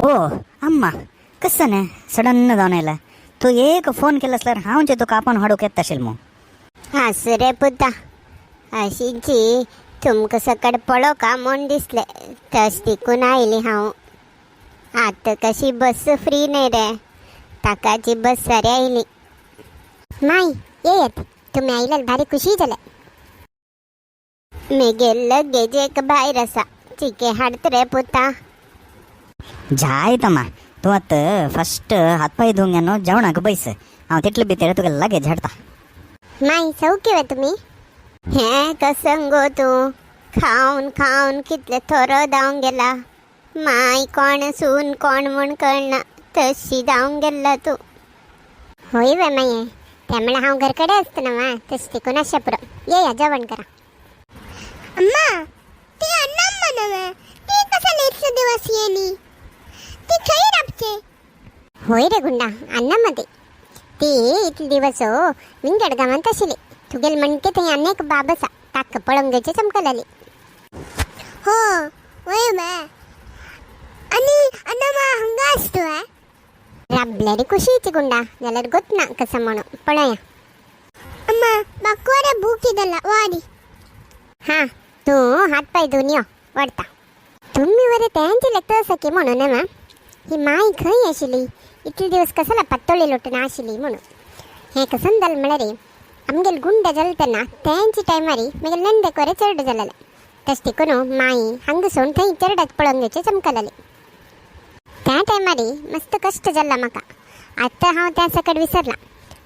ओ अम्मा, कसं न्ही सडन जावन आयला तूं? एक फोन केलो आसल्यार हांव जे तुका आपोवन हाडूंक येता आशिल्लो मू. आसूं रे पुता, अशीची तुमकां सकट पळोवका म्हूण दिसलें, तश तिकून आयली हांव. आतां कशी बस फ्री न्ही रे, ताकाची बस सारी आयली. माय, येयात तुमी, आयल्यार भारी खुशी जाले. मेगे लगेज एक भायर आसा, चिके हाडत रे पुता. जायत अम्मा, तूं आतां फस्ट हात पांय धुवंक न्हू, जेवणाक बैस. हांव तितले भितर तुका लगेज हाडटा. माय, सौख्य वे तुमी? हें कसं गो तूं, खावन खावन कितले थोरो जावन गेला. माय कोण सून कोण म्हूण कळना तशी जावन गेल्ला तूं. होय वे माये, ते म्हळ्यार हांव घरकडे आसतना वा तशी तिकून आशा पुरो. येया, जेवण करा. अम्मा, ती अण्णम्मा नव्हे, ती कसं इतले दिवस येली? ती खंय राबचे? होय रे गुंडा, अण्णम्मा ती. ती इतले दिवस हो विंगड गांवांत आशिल्ली. तुगेल म्हणके थंय अनेक बाब आसा, ताका पळोवंक घेवचे चमकलेली. हो वय वे, आणि अण्णम्मा हंगा असतो? राबल्यारी खुशीची गुंडा, जाल्यार गोत ना कसं म्हणून पळया. अम्मा, बाकवारे भूक इदला वारी. हा, तूं हात पाय धुवन यो, वाडटा. तुमी वरे तेंचे लेगता आसा की म्हणून मा ही माय खंय आशिल्ली इतले दिवस, कसला पातोळी लोटून आशिल्ली म्हणून. हें कसं जालें म्हळ्यार, आमगेल गुंड जालें तेन्ना तेंचे टायमारी मागीर नंदेक वरे चड जालेलें. तशें देखून माई हांगा सोडून थंय चेरडाक पळोवन घेवचें चमकलेलें. त्या टायमारी मस्त कश्ट जाल्ला म्हाका, आतां हांव त्या सकट विसरलां.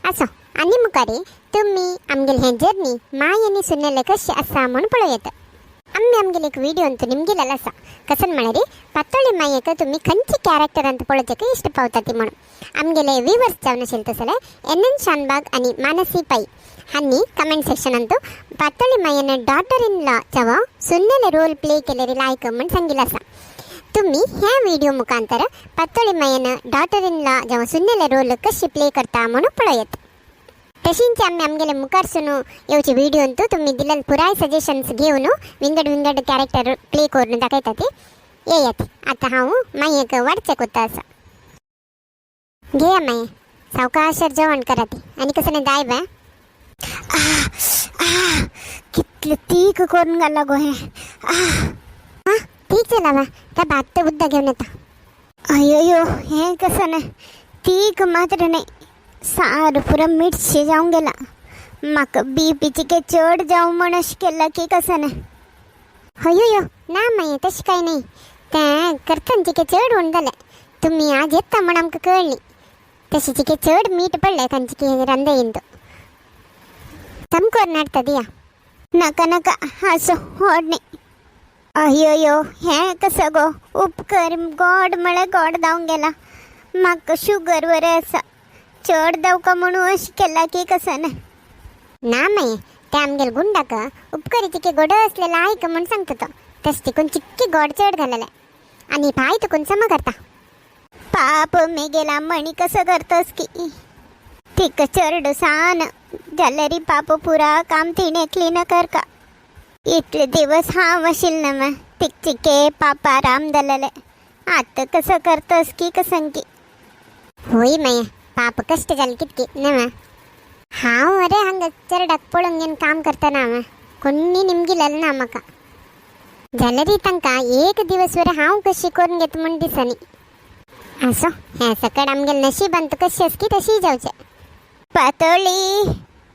आसो, आनी मुखारी तुमी आमगेले हें जर्नी माय आनी सुनेले कशें आसा म्हूण पळोवं येता. आम्ही आमगेले एक व्हिडिओ अंतू निमगेलेलो आसा. कसन म्हळ्यार, पातोळी मायेक तुमी खंयचे कॅरेक्टर अंत पळोवचें इश्ट पावता ती म्हणून. आमगेले व्यूवर्स जावन आशिल्ले तसले एन एन शानबाग आनी मानसी पै हांणी कमेंट सेक्शन अंतू पातोळी मायेन डॉटर इन लॉ जावं सुन्नेले रोल प्ले केलेरी लायक म्हूण सांगिल्लें आसा. तुम्ही ह्या व्हिडिओ मुखांतर पातोळी मायेन डॉटर इन लॉ जावं सुन्नेले रोल कशी प्ले करता म्हणून पळोवयेत. तशींच आम्ही आमगेले मुखार सुन येवचे व्हिडिओ अंतू तुम्ही दिलेले पुराय सजेशन्स घेवन विंगड विंगड कॅरेक्टर प्ले करून दाखयता ते. येयात, आता हांव मायेक वाडचें कोत्ता आसा. घेया माये, सावकाशार जेवण करा ती. आनी कसं नाही दाय बा. कितले तीक करून घाला गो हे. हा, ठीक जाला बा, त्या भात उद्दा घेऊन येता. अय्यो, हे कसं नाही, तीक मात्र नाही, सार पुरा मिरशी जावन गेला. म्हाका बीपी चिके चड जावं म्हण अशें केलां की कसं नाही. हयो, ना माये, तशें काय नाही. तें करतना चिके चड उण जालें. तुमी आज येता म्हण आमकां कळ्ळी. तशें चिके चड मीठ पडलें तांचे की रांदयेन. तो सामको नाडटा दिया. नाका नाका, आसो, होड न्ही. अय्यो, हें कसं गो उपकर गोड म्हळ्यार गोड जावन गेला. म्हाका शुगर बरें आसा, चड जावका म्हणून अशें केलां की कसं नाही. ना माये, ते आमगेल गुंडाक उपकरी चिके गोड असलेला ऐक म्हण सांगता तो. तशें तिकून चिक्की गोड चड घाललें आनी पाय तुकून समा करता. पाप मेगेला मणी कसं करतस की तिका चरड सान जाल्यारी पाप पुरा काम तिणे क्लीन कर का. इतले दिवस हांव आशिल्लें ना मा तिक चिके पापा आराम जालेले, आतां कसं करतस की कसं की. होय माये, पाप कष्ट जाले कितकी ना. हांव अरे हांगा चेरडाक पळोवन घेवन काम करतना हांव कोणी निमगिलेलें ना म्हाका. जाल्यारी तांकां एक दिवस वर हांव कशी करून घेत म्हूण दिसनी. आसो, हें सकड आमगेले नशिबान कशी आसकी तशी जावचें. पातोळी,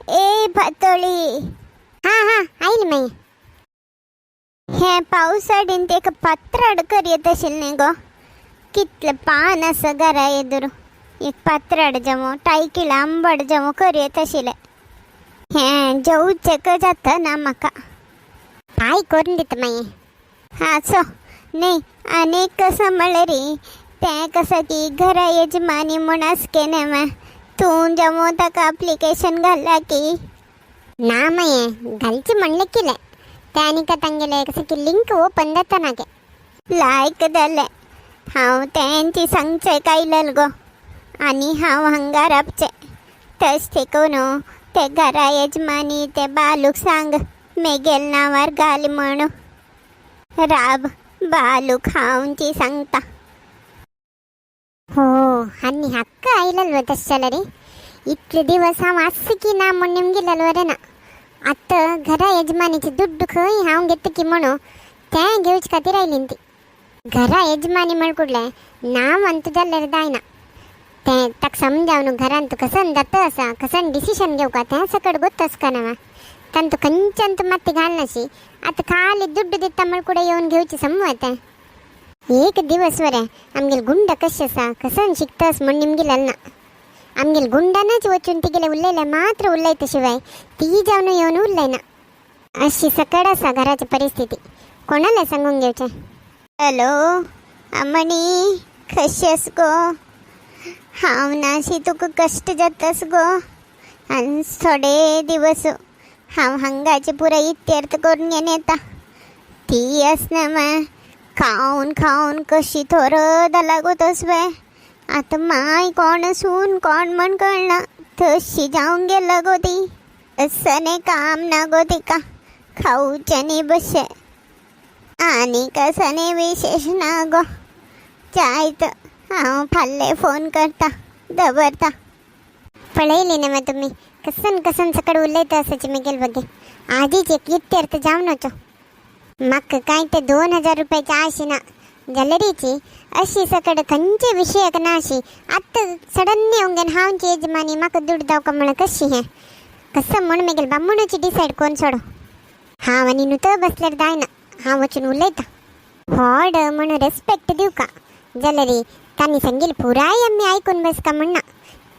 ए पातोळी. हा हा, आयली माई. हे पावसाडीन ते एक पत्राड करयत आशिल्लें गो. कितलें पान आसा घरा एदुरू. एक पत्राड जावं टायकिला आंबट जावं करयत आशिल्लें. हें जेवचें जाता ना म्हाका. पाय करून दिता माई. आसो, न्ही आनी कसं म्हळ्यार तें कसं की घरा येजमानी म्हूण आसके न्ही, तूं जावं ताका अप्लिकेशन घाला की. ना माये, घालचे म्हणलें केलें ते आनी का तांगेलें कसं की लिंक ओपन जाता ना गे. लायक जालें, हांव तेंची सांगचें कायलें गो आनी हांव हांगा राबचें. तशें देखून ते घरा येजमानी ते बालूक सांग मेगेल नांवार घाल म्हणून. राब बालूक हांव ती सांगता. हो आनी हक्क आयलेलो तशें जाल्यार रे. इतले दिवस हांव आसता की ना म्हूण निमगिलेलो वरें ना. आतां घरा यजमानीचे दुड्ड खंय हांव घेता की म्हणून तें घेवचे खातीर आयली ती. घरा यजमानी म्हण कुडलें नांव अंतू जाल्यार जायना. तें ताका समजावन घरांत कसन जाता आसा, कसन डिसिशन घेवका तें सकट गोत्त आसका ना. तांतू खंयच्यान तूं माती घालनाशी. आतां खाली दुड्ड दिता म्हण कुडें येवन घेवची समज तें. एक दिवस वरें आमगेल गुंड कशें आसा, कसन शिकतास म्हण निमगिलेल ना. आमगेल गुंडानच वचून तिगेले उलयले मात्र उलयता शिवाय ती जावन येवन उलयना. अशी सकड आसा घराची परिस्थिती. कोणाला सांगून घेवचें? हॅलो अमणी, कशी आस गो? हांव नाशी तुका कश्ट जातास गो. आनी थोडे दिवस हांव हांगाचे पुराय इत्यर्थ करून घेवन येता. ती आसना मा खावन खावन कशी थोरो जाला गो तसवे. आतां माय कोण सून कोण म्हण कळना, तशी जावन गेला गो ती. असने काम ना गो तिका, खावचें न्ही बशें आनी कसने विशेश ना गो. जायत हांव फाल्यां फोन करता, दवरता. पळयली ना मग तुम्ही कसन कसन सकड उलयता आसाची मेगेल बगे. आदीच एक इत्यर्थ जावनचो म्हाका काय ते 2000 रुपयाची आशी ना जाल्यारीची अशी सकड खंयचे विशयाक ना अशी. आत्तां सडनली येवन घेवन हांवची येजमानी म्हाका दुड दावका म्हण कशी हें कसं म्हण मेगेल बामणूची डिसायड कोण सोडो. हांव आनी नुतो बसल्यार जायना, हांव वचून उलयता. व्हड म्हण रेस्पेक्ट दिवका जाल्यारी तांणी सांगील पुराय आमी आयकून बसका म्हणना.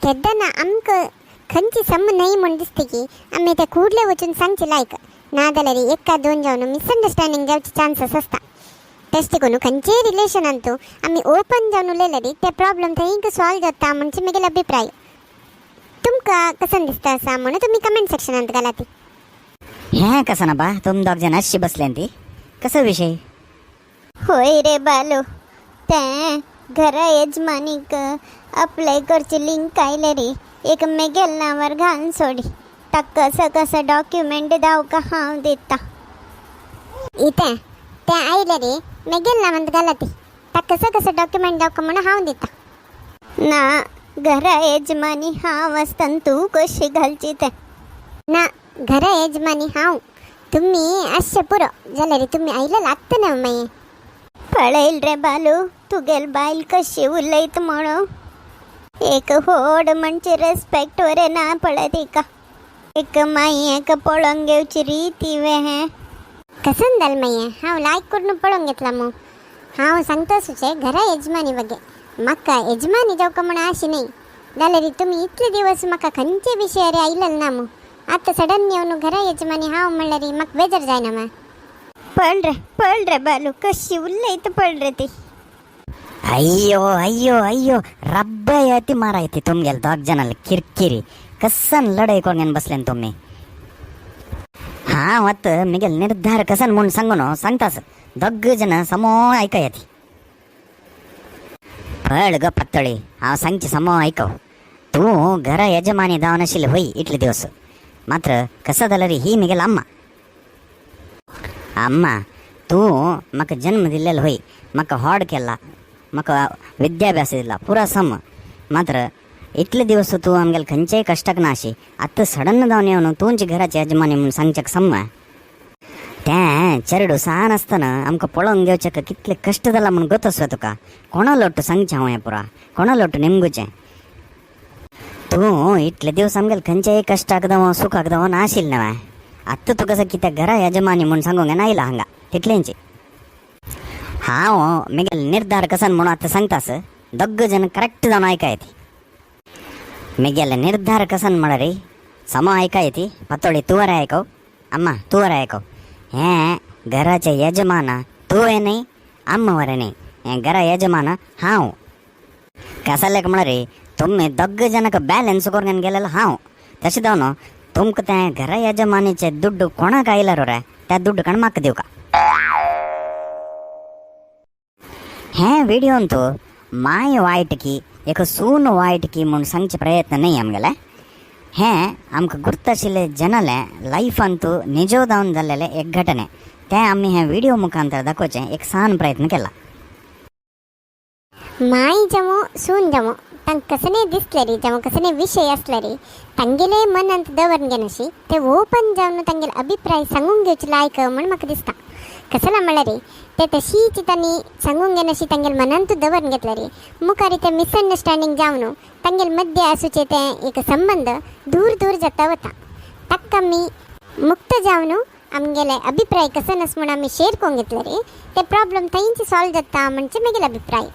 केन्ना आमकां खंयची सम न्हय म्हण दिसता की आमी ते कुडले वचून सांगचे लायक ना जाल्यार एका दोन जावन मिसअंडरस्टँडींग जावचे चान्सीस आसता. तशें देखून खंयचेय रिलेशनान तूं आमी ओपन जावन उलयल्यार ते प्रॉब्लम थंय सॉल्व जाता म्हणजे म्हगेलो अभिप्राय. तुमकां कसं दिसता आसा म्हणून तुमी कमेंट सेक्शनांत घाला ती. हें कसं ना बा, तुम दोग जण अशी बसल्यान ती कसो विशय? होय रे बालू, तें घरा येजमानीक अप्लाय करची लिंक आयले रे. एक मेगेल नांवार घालून सोडी. ताका कसं कसं डॉक्युमेंट दावका हांव दिता. इतें तें आयलें रे मेगेल नांवांत घाला ती. ताका कसं कसं डॉक्युमेंट दावका म्हणून हांव दिता. ना, घरा येजमानी हांव आसतना तूं कशी घालची तें? ना, घरा येजमानी हांव, तुमी आसचें पुरो जाल्यार तुमी आयले लागता ना मागीर. पळयल रे बालू, तुगेल बायल कशी उलयत म्हणून. एक व्हड म्हणजे रेस्पेक्ट वरे ना पळय तिका. एक मायेक पळोवन घेवची रीती वे हें. कसन जालें मागीर हांव लायक करून पळोवन घेतला मू. हांव सांगता सुचे घरा येजमानी बगे म्हाका येजमानी जावका म्हण आशी न्हय जाल्यार तुमी इतले दिवस म्हाका खंयचे विशयार आयलेले ना मू. आतां सडन येवन घरा येजमानी हांव म्हणल्यार म्हाका बेजार जायना मा. पळ रे पळ रे बालू, कशी उलयत पळ रे ती. अय्यो अय्यो अय्यो, रब्ब येती मारायती तुमगेल दोग जणांले किरकिरी. कसन लढाई करून बसल्यान तुम्ही? हा वत मिगेल निर्धार कसन म्हूण सांगू न्हू सांगतास, दोग जण समो आयकयाती. पळ ग पत्तळी, हांव सांगची समो आयकव. तूं घरा यजमानी जावन आशिल्ली होय इतले दिवस, मात्र कसं जाल्यार ही मिगेल अम्मा. अम्मा, तूं म्हाका जन्म दिल्लेलो होय, म्हाका होड केला, म्हाका विद्याभ्यास दिला पुरा सम. मात्र इतले दिवस तूं आमगेले खंयच्याय कश्टाक ना अशी. आतां सडन जावन येवन तुमच्या घराचे यजमानी म्हणून सांगच्याक सम. तें चेरडू सान आसतना आमकां पळोवन घेवच्याक कितले कश्ट जाला म्हूण गोत आसता तुका. कोणा लोट सांगचें हांव हें पुरा, कोणा लोट निमगुचें? तूं इतले दिवस आमगेले खंयच्याय कश्टाक जावं सुखाक जावं नाशिल्लें न्हय. आतां तुका कसं कित्याक घरा यजमानी म्हूण सांगूंक येना आयला हांगा तितलेंच. हांव मिगेल निर्धार कसन म्हणून आतां सांगतास, दोग जण करेक्ट जावन आयकाय ती. मिगेल निर्धार कसन म्हळ्यार सम आयकाय ती. पातोळी तुवर आयकव, अम्मा तुवर आयकव. हें घराचे यजमान तुवें न्हय, अम्मा वरें न्हय, हें घरा यजमान हांव. कसाल्याक म्हळ्यार तुमी दोग जनक बॅलन्स करून गेलेलो हांव. तशें जावन तुमकां तें घरा यजमानीचे दुड्ड कोणाक आयल्यार रे त्या दुड्ड काण म्हाका दिवका. हें व्हिडियोन तूं my वायट की एक सून वायट की म्हूण सांगचे प्रयत्न न्हय आमगेले. हें आमकां गुर्त आशिल्ले जनाले लायफांत निजो जावन जाल्लेलें एक घटने, तें आमी हें व्हिडियो मुखांतर दाखोवचें एक सान प्रयत्न केला. माय जावं सून जावं तांकां कसलें दिसलें रे जावं कसलें विशय आसले रे तांगेले मनांत दवरून घेनाशी ते ओपन जावन तांगेले अभिप्राय सांगूंक घेवचे लायक म्हण म्हाका दिसता. कसला म्हळ्यार रे ते तशीच तांणी सांगूंक घेनाशी तांगेले मनांतू दवरून घेतले रे मुखार ते मिसअंडरस्टँडींग जावन तांगेले मध्य आसूचे ते एक संबंद दूर दूर जाता वता. ताका आमी मुक्त जावन आमगेले अभिप्राय कसो नास म्हूण आमी शेअर करूंक घेतले रे ते प्रॉब्लम थंयच सॉल्व जाता म्हणचे म्हगेले अभिप्राय.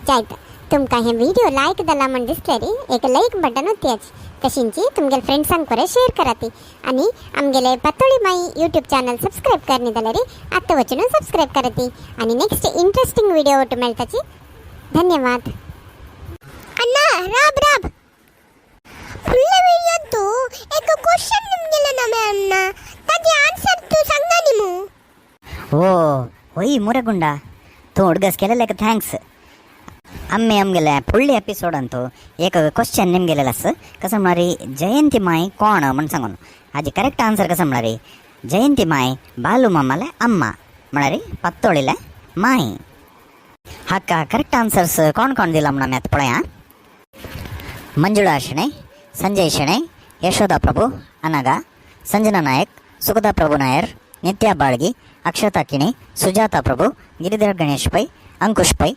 जायत तुमकां हे व्हिडिओ लायक जाला म्हण दिसले रे एक लायक बटन ओत्याच, तशींची तुमगेले फ्रेंड्सांक बरें शेअर करात आनी आमगेले पातोळी माई यूट्यूब चॅनल सबस्क्रायब करनी जाल्यार आतां वचून सबस्क्रायब करात आनी नेक्स्ट इंट्रस्टिंग व्हिडिओ ओटू मेळटाची. धन्यवाद. ಅಣ್ಣ, ರಾಬ್ ರಾಬ್, ಫುಲ್ಲ ವಿಡಿಯೋಂತು एक क्वेश्चन ನಿಮ್ಗೆಲ್ಲ ನಮೆ ಅಣ್ಣ, ताजे आन्सर तू सांगा निमू. ओ होय मुरगुंडा, तूं उडगस केलेलेक thanks. आम्मी आमगेले फुडले एपिसोड अंतू एक क्वेश्चन निमगेलेलं आस, कसं म्हळ्यार जयंती माई कोण म्हण सांगून. हाजी करेक्ट आन्सर कसं म्हळ्यार जयंती माई बालू मामाले अम्मा, म्हळ्यार पत्तोळीले माई. हाका करेक्ट आन्सर्स कोण कोण दिला म्हणून आमी आतां पळया. मंजुळा शणै, संजय शणै, यशोदा प्रभु, अनघा, संजना नायक, सुखदा प्रभु नायर, नित्या बाळगी, अक्षता किणी, सुजाता प्रभु, गिरिधर गणेश पै, अंकुश पै,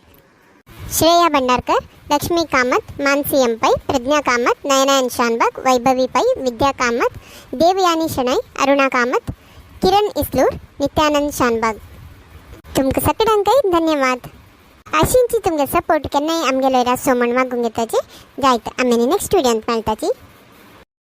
श्रेया भंडारकर, लक्ष्मी कामत, मानसी एम पै, प्रज्ञा कामत, नयना एन शानबाग, वैभवी पै, विद्या कामत, देवयानी शणै, अरुणा कामत, किरण इस्लूर, नित्यानंद शानबाग. तुमकां सगळ्यांकय धन्यवाद. अशींची तुमगे सपोर्ट केन्नाय आमगेलो रासो म्हण मागूंक घेताची. जायत आमी नेक्स्ट व्हिडियोंत मेळटाची.